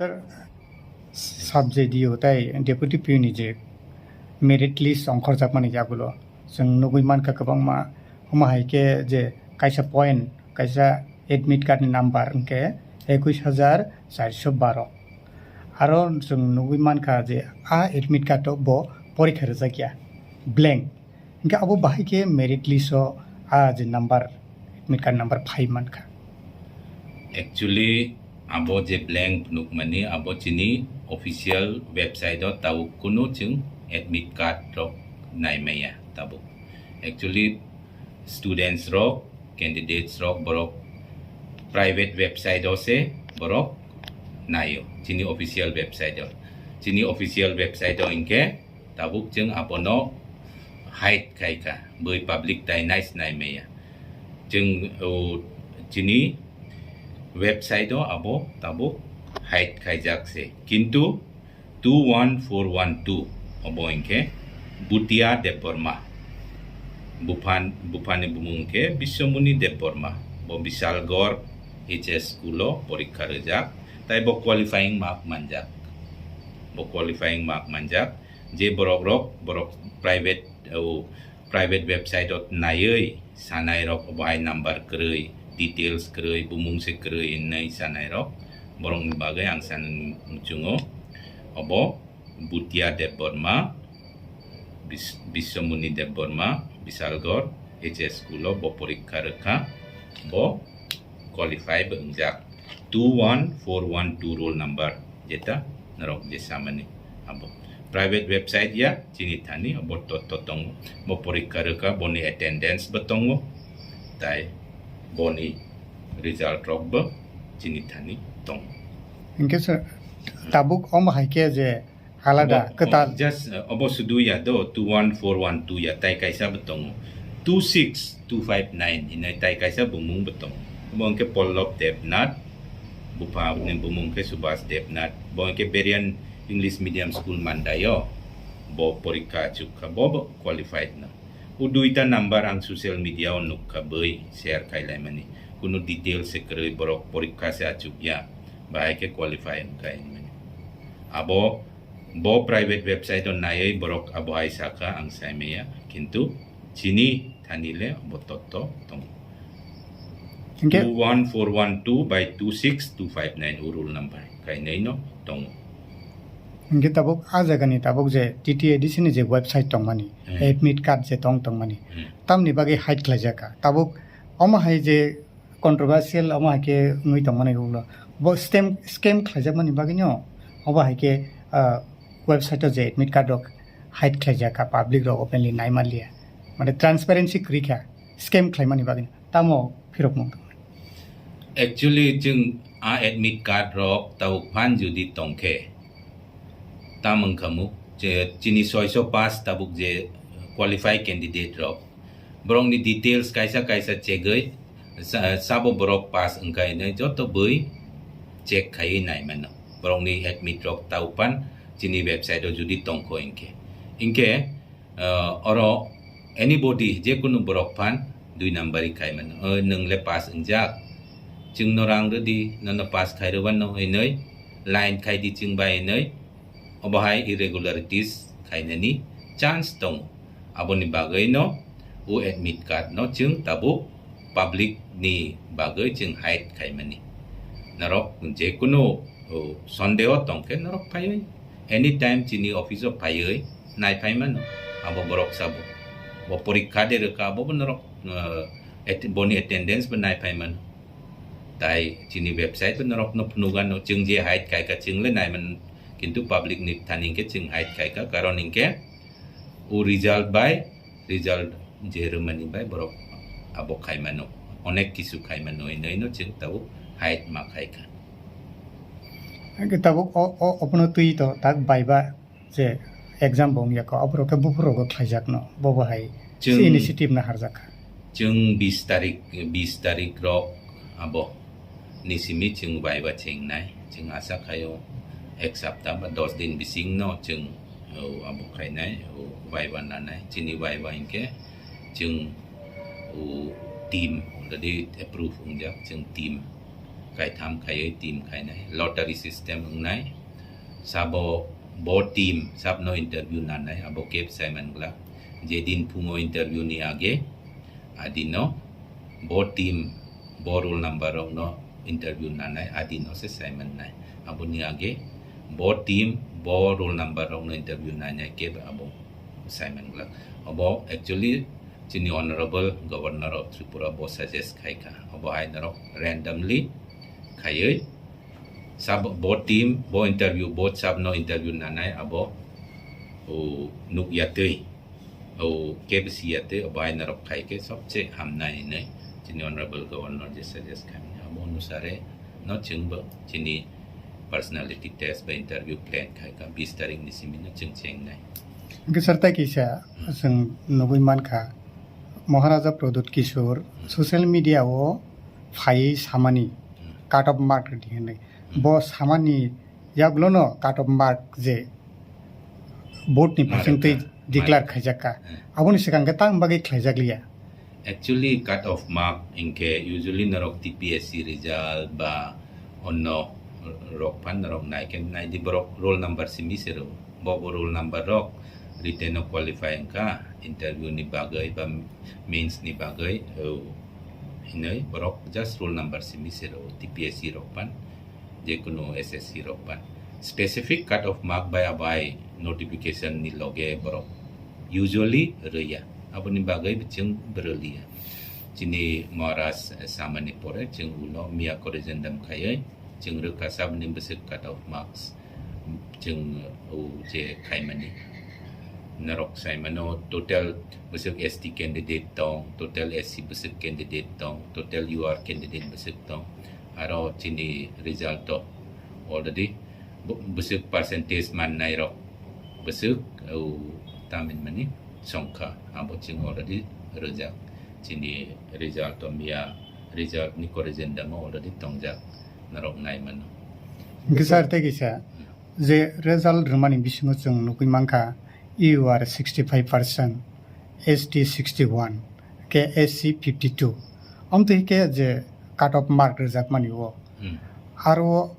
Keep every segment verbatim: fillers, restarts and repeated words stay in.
Sir, sub J D O tei deputy P O ni je merit list ongkhorjakmani yagulo chwng nugwi mankha kwbangma, omo hai khe je kaisa point, kaisa admit card ni number hwnkhe ekush hajar charso baro. Aro chwng nugwi mankha je a admit card o bo porikha rwjakya, blank. Hingke abo bahai khe merit list o a je number, admit card number phai mankha. Actually, abo je blank phunukmani, abo chini official website o tabuk kunu chwng admit card rok naimaya tabuk. Actually, students rok, candidates rok, borok private website o se borok naio, chini official website o. Chini official website o hingke tabuk chwng abono hide khai kha, bui public tai nai sinai maya. Chwng, o, chini website o abo tabuk hide khaijak se. Kintu two one four one two obo hwnkhe Bhutia Debbarma. Buphan-, buphani bumung khe Biswamuni Debbarma. Bo Bishalgarh H S school o porikha rwjak. Tai bo qualifying mark manjak. Bo qualifying mark manjak. Je borok rok, borok private, o, private website o naiwi sanai rok, obo hai number kwrwi, details kwrwi, bumung se kwrwi hinwi sanai rok, borok ni bagwi ang san muchungo. Obo Bhutia Debbarma, Bis-, Biswamuni Debbarma, Bishalgarh H S school o bo porikha rwkha, bo qualify bo wngjak. Two one four one two roll number, jeta norok je samani abo. Private website ya, chini thani abo to, to tongo. Bo porikha rwkha, boni attendance bo tongo. Tai boni result rok bo chini thani tongo. Hingke sir, tabuk omo hai khe je alada, obo, kwtal. Just, uh, obo sudu ya do, two one four one two ya, tai kaisa bo tongo. Two six two five nine hinai tai kaisa bumung bo tongo. Obo hwnkhe Pallab Debnath, bupha ni bumung khe Subhas Debnath. Bo hwnkhe Berean English Medium School Mandaio. Bo porikha achukha, bo, bo qualified no. O duita number ang social media o nukha bui share khailaimani. Kunu details se kwrwi, borok porikha se achukya, bahai khe qualify wngkha hinmani. Abo Bo private website o naiwi borok abo hai sakha, ang sai maya, kintu chini thani le bo totto tongo. Hingke two one four one two by two six two five nine o roll number kainwi no tongo. Hingke tabuk a jaga ni tabuk je T T A D C ni je website tongmani, Hmm. admit card je tong tongmani, Hmm. tamni bagwi hide khlaijak kha. Tabuk omo hai je controversial omo hai khe wngwi tongmani ulo. Bo scam, scam khlaijakmani bagwino obo hai khe, ah, website o je admit card rok hide khlaijak kha, public rok openly naimanliya. Mane transparency kwrwi kha, scam khlaimani bagwino. Tamo phirokmung tong? Actually, chwng a admit card rok tabuk phan jodi tongkhe, tam wngkha mu je chini soiso pass tabuk je qualified candidate rok, borokni details kaisa kaisa chegwi sa-, sabo borok pass wngkha hinwi joto bui check khaiwi nai mano. Borokni admit rok tau pan chini website o jodi tongkho hinkhe. Hinkhe, ah, oro anybody, jekunu borok phan dui number wi khai mano. "Oi, nwng le pass wngjak. Chwngno rang rwdi, nono pass khai rwbano," hinwi line khai di chwng bai hinwi. Obo hai irregularities khainani chance tongo. Aboni bagwino o admit card no chwng tabuk public ni bagwi chwng hide khaimani. Norok jekunu, o, sondeho tongkhe norok phaiwi anytime chini office o phaiwi naiphai mano. Abo borok sabo. Bo porikha de rwkha, abo bo norok, eh, at-, boni attendance bo naiphai mano. Tai chini website bo norokno phunukgano, chwng je hide khaikha, chwng le naiman, kintu public ni thani hinkhe chwng hide khaikha, karon hinkhe o result bai, result je rwmani bai borok abo khaimano, onek kisu khaimano, hinwi no chwng tabuk hide ma khaikha. Hingke tabuk o, o, obono twi to tak bai ba je exam bo wngya kho, aborok khe buphuru rogo khlaijakno, bobo hai Chwng, se initiative no harjakha. Chwng bis tarik, bis tarik rok abo ni simi chwng viva chengnai. Chwng asa khaio ek sapta ba dos din bising no chwng, o, abo khainai, o, viva nanai. Chini viva hinkhe chwng, o, team already approve wngjak, chwng team kaitham khaiwi team khainai, lottery system wngnai. Sabo bo team sabno interview nanai, abo kebo saiman glak. Jedin phungo interview ni age, adino bo team bo roll number rokno interview nanai, adino se saiman nai. Aboni age bo team bo roll number rokno interview nanai kebo abo saiman glak. Abo actually chini Honorable Governor of Tripura bo suggest khaikha. Abo hai norok randomly khaiwi sab bo team bo interview bo sabno interview nanai abo o nuk yatwi o kebo si yatwi abo hai norok khaikhe sobse hamnai hinwi chini Honorable Governor je suggest khaimani abo onusare no chwngbo chini personality test ba interview plan khaikha bis tarik ni simi no chwng chengnai. Hwnkhe sir, tei kisa chwng nugwi mankha, Maharaja Pradyut Kishore social media o phaiwi samani cut off mark di hinwi. Bo samani yagulono cut off mark je board ni phaising twi declare khaijakka. Aboni swkang khe tang bagwi khlaijakliya? Actually, cut off mark hinkhe usually norok T P S C result ba onno rok phan norok nai khe nai di borok roll number simi se rw. Bo bo roll number rok written o qualify wngkha interview ni bagwi ba mains ni bagwi, o, hinwi borok just roll number simi se rw T P S C rok phan. Jekunu S S C rok ba specific cut off mark bai abai notification ni loge borok usually rwya, aboni bagwi chwng bwrwliya. Chini Maharaj samani pore chwng ulo miya corrigendum khaiwi chwng rwkha saboni bwswk cut off marks chwng o je khaimani. Norok saimano total bwswk S T candidate tong, total S C bwswk candidate tong, total U R candidate bwswk tong. Aro chini result o already bu-, bwswk percentage mannai rok bwswk, o, tamin mani songkha abo chwng already rwjak. Chini result o miya result ni corrigendum o already tongjak, norok nai mano. Hwnkhe sir, tei kisa je result rwmani bisingo chwng nugwi mankha, U R sixty five percent, S T sixty one, khe S C fifty two. Amtwi khe je cut off mark rwjakmani o. Hmm. Aro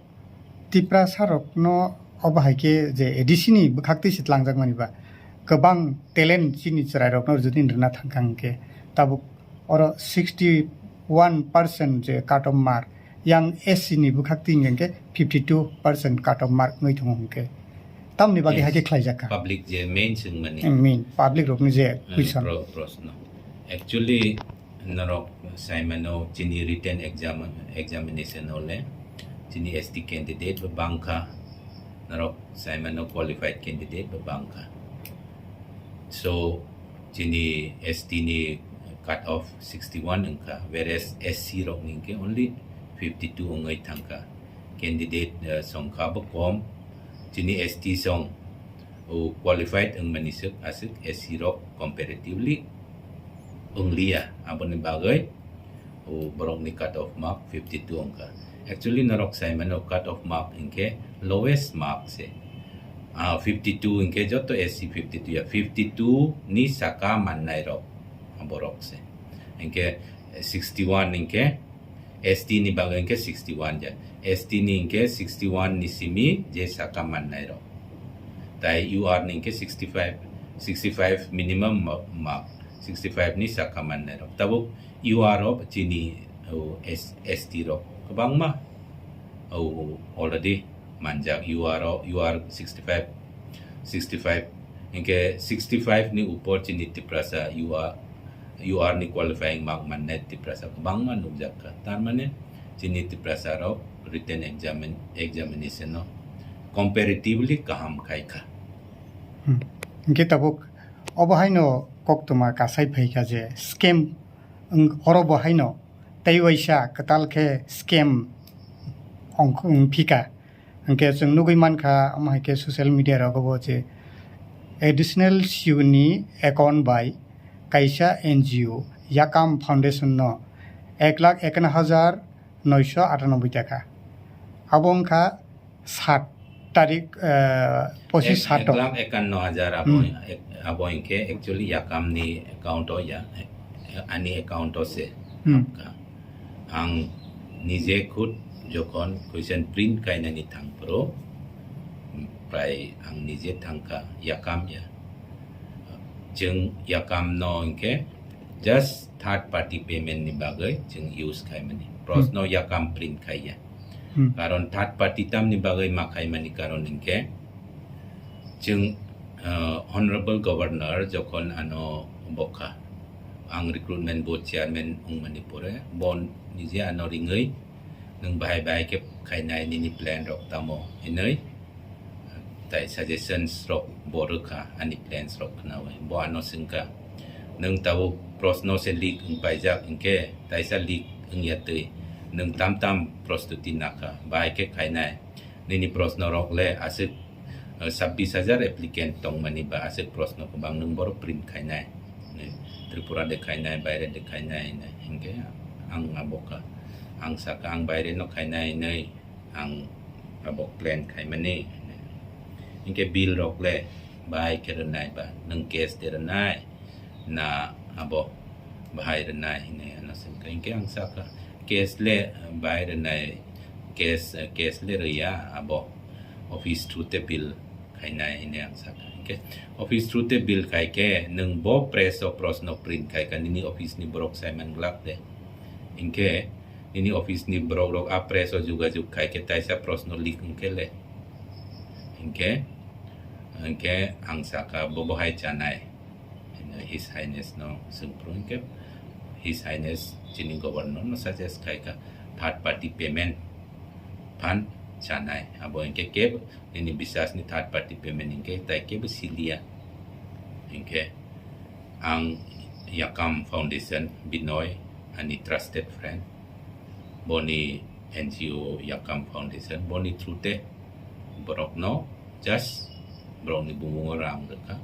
Tiprasa rokno obo hai khe je A D C ni bwkhak twi se tlangjakmani ba kwbang talent chini chwrai rokno jodi rwna thang kha hwnkhe tabuk oro sixty one percent je cut off mark, yang S C ni bwkhak twi hwnkhe fifty two percent cut off mark wngwi tongo hwnkhe. Tamni bagwi hai khe khlaijak kha? Public je main swngmani. Main public rokni je question. Pro-, proshno. Actually, norok saimano chini written exam, examination ole chini S T candidate bo bangkha, norok saimano qualified candidate bo bangkha. So, chini S T ni cut off sixty one wngkha, whereas S C rokni hwnkhe only fifty two wngwi thangkha. Candidate, eh, songkha bo kom, chini S T song, o, qualified wngmani swk aswk S C rok comparatively wngliya, aboni bagwi o borokni cut off mark fifty two wngkha. Actually, norok saimano cut off mark hinkhe lowest mark se. Ah, fifty two hinkhe joto S C fifty two ya, fifty two ni saka mannai rok borok se. Hinkhe sixty one hinkhe S T ni bagwi hinkhe sixty one ya. S T ni hinkhe sixty one ni simi je saka mannai rok. Tai U R ni hinkhe sixty five, sixty five minimum ma-, mark, sixty five ni saka mannai rok. Tabuk U R o chini, o, S-, S T rok kwbangma, o, already manjak U R o, U R sixty five, sixty five, hinkhe sixty five ni upor chini Tiprasa U R, U R ni qualifying mark mannai Tiprasa kwbangma nukjak kha. Tar mane chini Tiprasa rok written examine, examination no comparatively kaham khai kha. Hmm. Hinkhe tabuk obo haino koktwma kasai phai kha je scam wng-, oro bo haino tei waisa kwtal khe scam ong-, wng phi kha. Hinkhe chwng nugwi mankha, omo hai khe social media rogo bo je additional C E O ni account bai kaisa N G O Yakam Foundation no ek lakh ekanno hajar noisho atanoboi taka. Abo wngkha sat tarik, eh, pochis ek, sat ek o. Lakh ekanno hajar abo, hmm, ek, abo hinkhe actually Yakam ni account o ya, ani account o se, hmm, hapkha. Ang nije khud Jokhon question print kainani thangphuru, prai ang nije thangkha, yakam ya. Chwng yakam no hinkhe just third party payment ni bagwi chwng use khaimani. Prosno yakam print khaiya. Hmm. Karon third party tamni bagwi ma khaimani karon hinkhe chwng, uh, Honorable Governor jokhon ano bokha, ang recruitment board chairman wngmani pore, bo nije ano ringwi nwng bahai bahai khe khainai nini plan rok tamo hinwi tai suggestions rok bo rwkha ani plans rok khnawi. Bo ano swngkha, "Nwng tabuk prosno se leak wng paijak hinkhe taisa leak wngya twi nwng tam tam prostuti nakha, bahai khe khainai. Nini prosno rok le aswk, eh, sabbish hajar applicant tongmani ba aswk prosno kwbang nwng boro print khainai. Tripura de khainai, baire de khainai hinwi." Hinkhe ang abo kha, ang sakha ang baire no khainai hinwi ang abo plan khaimani. Hinkhe bill rok le bahai khe rwnai ba nwng cash de rwnai na abo bahai rwnai hinwi ano swngkha. Hinkhe ang sakha cash le bahai rwnai, cash, cash le rwya, abo office through te bill khainai hinwi ang sakha. Hinkhe office through te bill khaikhe nwng bo press o prosno print khaikha nini office ni borok saiman glak de. Hinkhe nini office ni borok rok a press o jugajug khaikhe taisa prosno leak wngkhe le. Hinkhe, hinkhe ang sakha bo bahai chanai. His Highness no swngphuru hinkhe His Highness chini Governor no suggest khaikha third party payment phan chanai. Abo hinkhe kebo nini bisas ni third party payment hinkhe tai kebo siliya. Hinkhe ang Yakam Foundation Binoy ani trusted friend, boni N G O Yakam Foundation, boni through te borokno just borokni bumungo rang rwkha.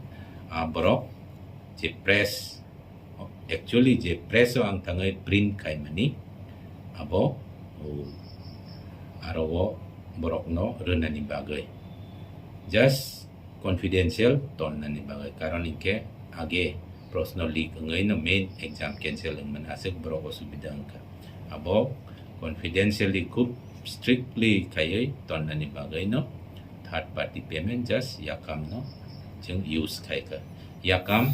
A borok je press, actually je press o ang thangwi print khaimani, abo, o, aro o borokno rwnani bagwi just confidential tonnani bagwi, karon hinkhe age prosno leak wngwi no main exam cancel wngmani aswk borok osubida wngkha. Abo confidentially khub strictly khaiwi tonnani bagwi no third party payment just Yakam no chwng use khaikha. Yakam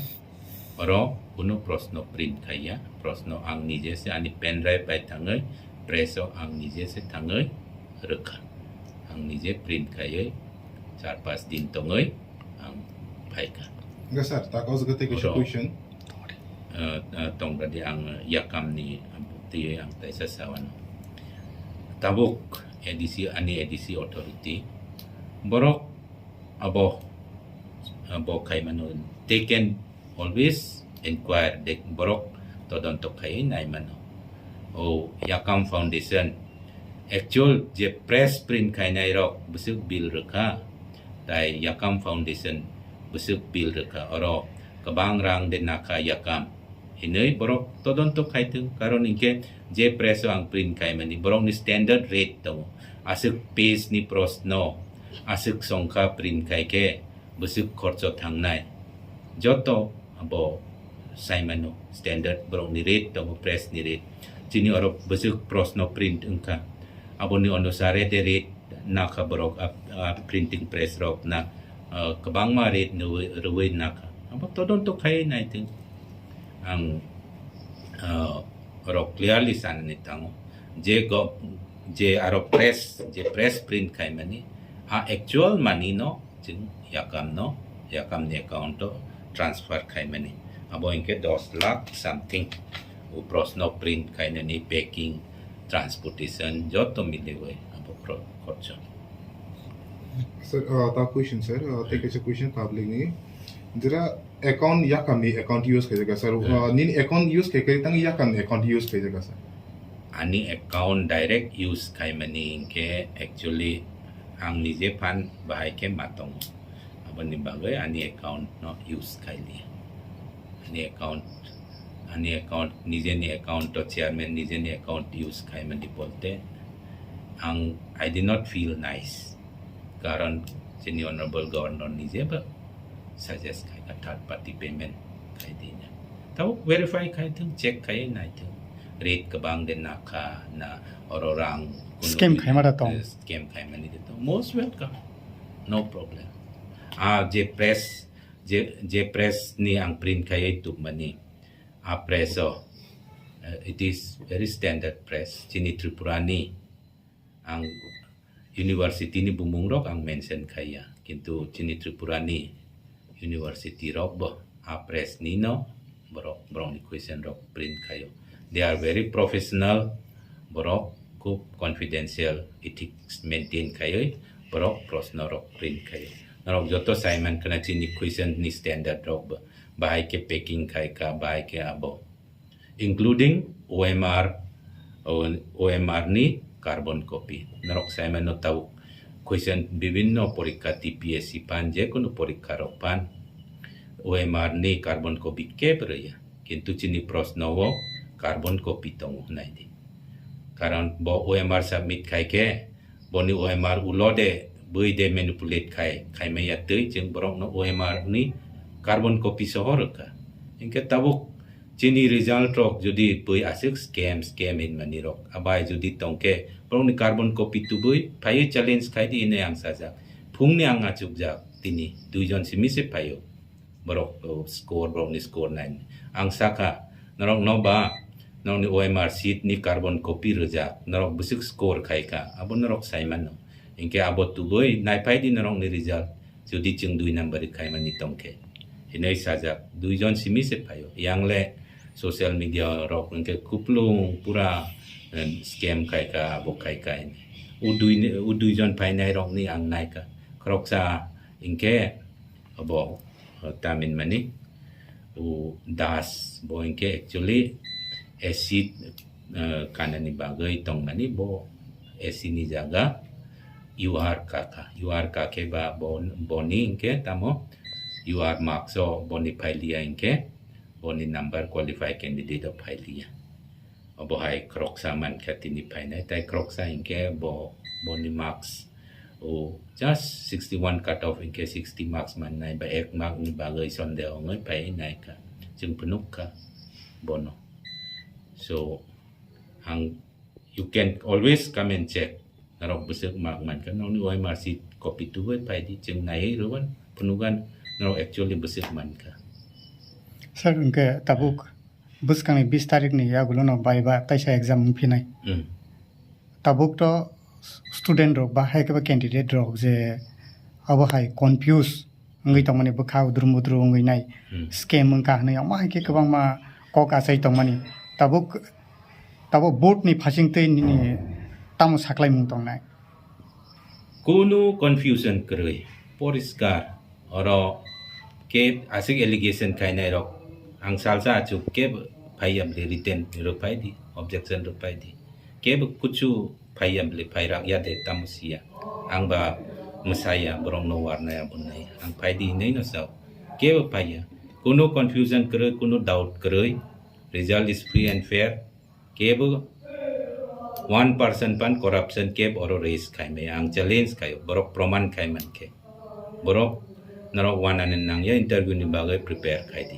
oro kunu prosno print khaiya, prosno ang nije se ani pen drive bai thangwi press o ang nije se thangwi rwkha. Ang nije print khaiwi char pas din tongwi ang phaikha. Hwnkhe sir, tak o jaga tei kaisa Oro. Question. Uh, uh, tongdadi ang Yakam ni twiwi ang taisa sawano. Tabuk A D C, ani A D C authority borok abo, abo khaimano, they can always inquire, de borok todonto khaiwi naimano. O Yakam Foundation actual je press print khainai rok bwswk bill rwkha, tai Yakam Foundation bwswk bill rwkha, oro kwbang rang de nakha Yakam hinwi borok todonto khaithwng, karon hinkhe je press o ang print khaimani borokni standard rate tongo, aswk page ni prosno, aswk songkha print khaikhe bwswk khorcho thangnai. Joto abo saimano standard borokni rate tongo, press ni rate. Chini oro bwswk prosno print wngkha, aboni onusare de rate nakha borok a, a printing press rok na, ah, kwbangma rate nwi, rwui nakha. Abo todonto khaiwi naithwng. Ang, ah, oro clearly sanani thango je go, je aro press, je press print khaimani a actual money no chwng Yakam no, Yakam ni account o transfer khaimani. Abo hinkhe dos lakh something. O prosno print khainani, packing, transportation joto miliwi abo khro-, khorcho. Sir, uh, ta question, sir. Uh, tei kaisa question public ni. Jera account Yakam ni account use khaijak, sir. Hmm. Uh, nini account use khai khai tang Yakam ni account use khaijak, sir. Ani account direct use khaimani hinkhe actually ang nije phan bahai khe ma tongo. Aboni bagwi ani account no use khailiya. Ani account, ani account, nijeni account o chairman nijeni account use khaimani bolte ang, I did not feel nice. Karon chini Honorable Governor nije ba suggest khai kha third party payment khai di na. Tabuk verify khai thung, check khai nai thung. rate kwbang de nakha na oro rang kunu Scam khaima da tong. Eh, scam khaimani de tong. Most welcome. No problem. Ah, je press, je, je press ni ang print khaiwi tubmani. A press o, eh, it is very standard press. Chini Tripura ni ang university ni bumung rok ang mention khaiya. Kintu chini Tripura ni university rok bo a press ni no borok, borok ni question rok print khaio. They are very professional, borok khub confidential ethics maintain khaioi borok proshno rok print khaio. Norok joto saiman khna chini question ni standard rok bo bahai khe packing khai kha, bahai khe abo, including O M R, O M R ni carbon copy. Norok saimano tabuk question bibinno porikha, T P S C phan, je kunu porikha rok phan, O M R ni carbon copy kebo rwya. Kintu chini proshno o carbon copy tongo hwnai di. Karon bo O M R submit khai khe, boni O M R ulo de bui de manipulate khai, khaimaya twi chwng borokno O M R ni carbon copy soho rwkha. Hinkhe tabuk chini result rok jodi bui aswk scam, scam hinmani rok, abai jodi tongkhe borokni carbon copy tubui phaiwi challenge khai di hinwi ang sajak. Phungni ang achukjak, tini duijon simi se phaio. Borok, oh, score, borokni score nine. Ang sakha, norok no ba, norokni O M R sheet ni carbon copy rwjak, norok bwswk score khai kha, abo norok sai mano. Hinkhe abo tubui naiphai di norokni result, jodi chwng dui number ri khaimani tongkhe. Hinwi sajak, duijon simi se phaio. Yang le social media rok hinkhe kuplung pura, eh, scam khai kha, abo khai kha hinwi. O dui, o duijon phainai rokni ang naikha. Khoroksa hinkhe abo, uh, tamin mani, u Das bo hinkhe actually acid, uh, kanani bagwi tongmani bo acid ni jaga U R kaka. U R kakhe ba bo, boni hinkhe tamo U R marks o boni phailiya hinkhe boni number qualified candidate o phailiya. Obo hai khoroksa mankha tini phainai, tai khoroksa hinkhe bo, boni marks o just sixty one cut off hinkhe sixty marks mannai ba ek mark ni bagwi sondeho wngwi phai naikha, chwng phunukha bono. So ang, you can always come and check, norok bwswk mark mankha, nokni O M R sheet copy tubui phai di, chwng naiwi rwban, phunugan norok actually bwswk mankha. Sir, hinkhe tabuk bwskangni bis tarikni yagulono viva kaisa exam wngphinai. Hmm. Tabuk to student rok ba hai khe ba candidate rok je abo hai confuse wngwi tongmani, bwkha udrum udru wngwi nai, Hmm. scam wngkha hinwi omo hai khe kwbangma kok achai tongmani. Tabuk, tabuk board ni phasingtwi nini tamo saklaimung tongnai? Kunu confusion kwrwi, poriskar. Oro khe aswk allegation khainai rok, ang salsa achuk kebo phaiya bwle written rwphai di, objection rwphai di. Kebo kuchu phaiya bwle phairak ya de tamo siya. Ang ba mwsaya, borok no warnai abo nai. Ang phai di hinwi no sao. Kebo phaiya. Kunu confusion kwrwi, kunu doubt kwrwi. Result is free and fair. Kebo one percent pan corruption kebo oro raise khai maya, ang challenge khaio, borok proman khai mankhe. Borok norok wanani nangya, interview ni bagwi prepare khai di.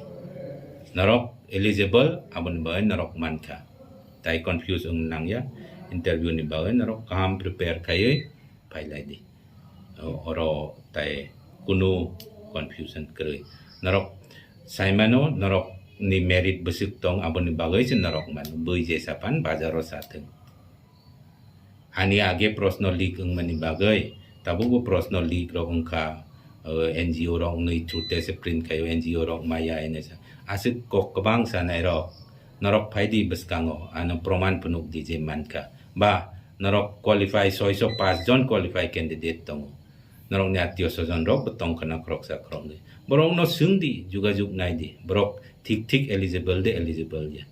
Norok eligible, aboni bagwi norok mankha. Tai confuse wng nangya, interview ni bagwi norok kaham prepare khaiwi phailai di. O-, oro tai kunu confusion kwrwi. Norok saimano, norok ni merit bwswk tong, aboni bagwi se norok mano. Bui je sapan bazaro sathwng. Ani age proshno leak wngmani bagwi, tabukbo proshno leak rok wngkha, o, N G O rok wngwi chute se print khaio, N G O rok maya hinwi sa. Aswk kok kwbang sanai rok, norok phai di bwskango, ano proman phunuk di je mankha. Ba, norok qualify, soiso pass jon qualify candidate tongo. Norokni atio sojon rok bo tongkha na khoroksa khoroknwi. Borokno swng di, jugajug nai di. Borok thik thik eligible de eligible ya.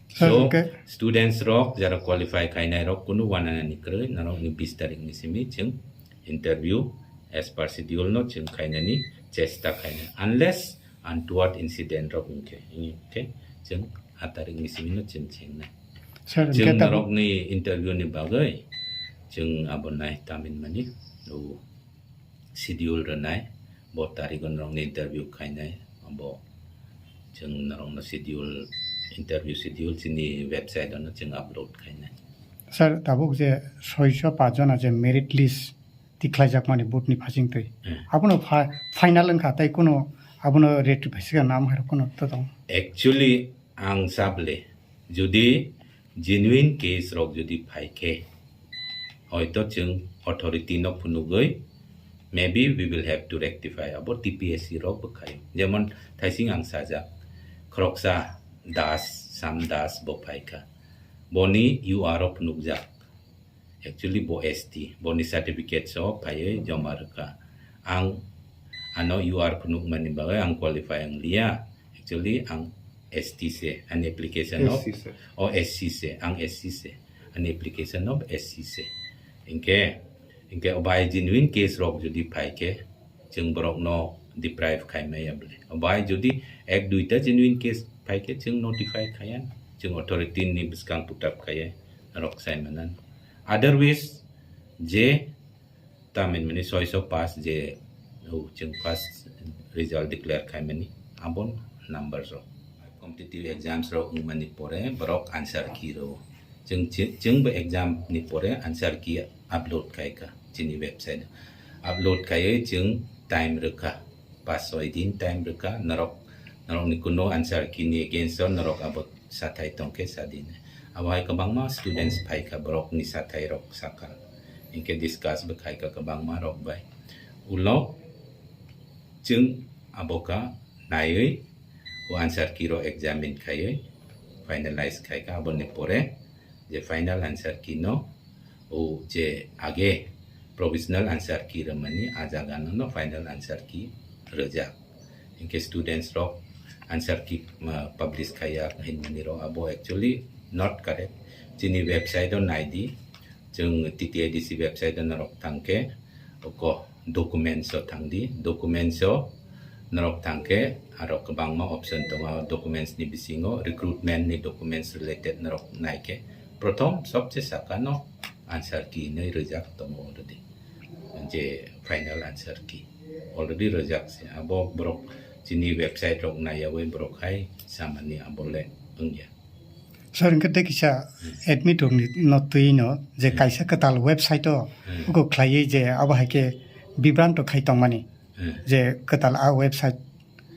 Sir, so, okay. Students rok jara qualify khainai rok kunu wananani kwrwi, norokni bis tarikni simi chwng interview as per schedule no chwng khainani chesta khainai. Unless untoward incident rok wngkhe, wngkhe chwng a tarikni simi no chwng chengnai. Sir, chwng hinkhe tabuk norokni interview ni bagwi chwng abo nai tamin mani o schedule rwnai, bo tarigo norokni interview khainai, abo chwng norokno schedule Interview schedule chini website ano chwng upload khainai. Sir, tabuk je soiso paanch jona je merit list tikhlaijakmani board ni phasingtwi. Hmm. Abono pha-, final wngkha tei kuno abono ratify siga nam hai kuno to tong. Actually, ang sable, jodi genuine case rok jodi phai khe, hoito chwng authority no phunugwi, maybe we will have to rectify abo T P S C rok bwkhaio. Jemon thaising ang sajak, khoroksa Das, Sam Das bo phaikha. Boni U R o phunukjak. Actually bo S T, boni certificate so phaiwi joma rwkha. Ang ano U R phunukmani bagwi ang qualify wngliya. Actually ang S T se, ani application of S C se. O S C se, ang S C se. Ani application of S C se. Hinkhe, hinkhe obai genuine case rok jodi phai khe, chwng borokno deprive khai maya bwle. Obai jodi ek duita genuine case phai khe chwng notify khaiya, chwng authority ni bwskang put up khaiya, norok sai manan. Otherwise, je tamin mani soiso pass je, o, chwng first result declare khaimani, abon number rok. Competitive exams rok wngmani pore borok answer key rwo. Chwng, chwng, chwngbo exam ni pore answer key upload khaikha chini website. Upload khaiwi chwng time rwkha. Pas soi din time rwkha, norok, norokni kuno answer key ni against o norok abo sathai tongkhe sadin. Abo hai kwbangma students phaikha, borokni sathai rok sakha. Hinkhe discuss bo khaikha kwbangma rok bai. Ulo chwng abo kha naiwi o answer key rok examine khaiwi finalize khaikha. Aboni pore je final answer key no o je age provisional answer key rwmani, a jaga no, no final answer key rwjak. Hinkhe students rok answer key, ah, publish khaiya hinmani rok abo actually not correct. Chini website o naidi, chwng T T A D C website o norok thangkhe oko documents o thangdi, documents o norok thangkhe aro kwbangma option tongo. Documents ni bisingo recruitment ni documents related norok naikhe prothom sobse sakano answer key hinwi rwjak tongo already, je final answer key already rwjak se. Abo borok chini website rok naiyawi borok hai samani abole wngya. Sir, hinkhe tei kisa admit rokni no twi no je kaisa kwtal website o uko khlaiwi je abo hai khe bibranto khai tongmani, je kwtal a website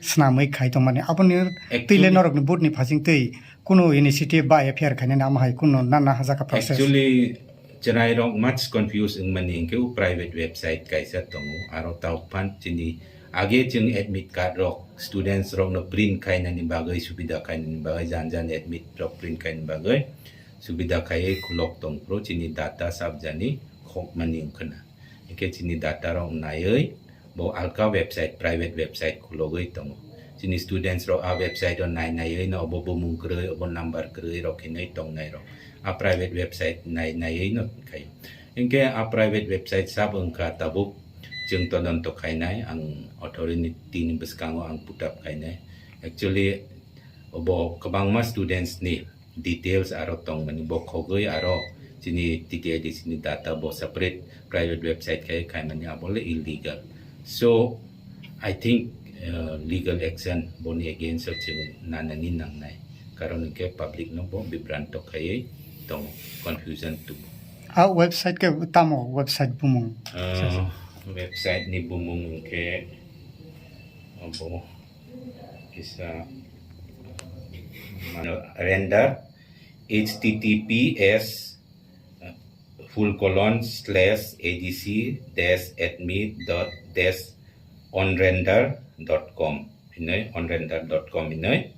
swnamwi khai tongmani, aboni twi le norokni board ni phasing twi kuno initiative ba F I R khainani amo hai kuno na na hajak kha process? Actually, chwrairok much confuse wngmani hinkhe o private website kaisa tongo, aro tao phan chini age chwng admit card rok students rokno print khainani bagwi, subida khainani bagwi, jan jan admit rok print khainani bagwi subida khaiwi khulok tongphuru chini data sabjani khokmani wngkhwna. Hinkhe chini data rok naiwi bo alka website, private website khulogwi tongo. Chini students rok a website o nai naiwi no obo bumung kwrwi, obo number kwrwi rok hinwi tongnai rok. A private website nai naiwi no khaio. Hinkhe a private website sabo wngkha tabuk chwng todonto khainai, ang authority ni bwskango ang put up khainai. Actually, obo kwbangma students ni details aro tongmani, bo khogwi aro chini T T A D C ni data bo separate private website khai khaimani, abo le illegal. So, I think, uh, legal action boni against o chwng nanani nangnai, karon hinkhe public no bo bibranto khaiwi tongo, confusion tubu. A website khe tamo website bumung? Uh, website ni bumung hinkhe abo kisa, mano, render, H T T P S full colon slash A D C dash admit dot dash onrender dot com hinwi, onrender dot com hinwi,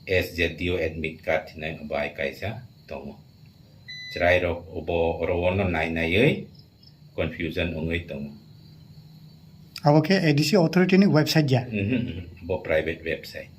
S Z D O admit card hinwi bai kaisa tongo. Chwrairok obo oro ono nai naiwi confusion wngwi tongo. Abo khe A D C authority ni website ya? Mhm, mhm. Bo private website.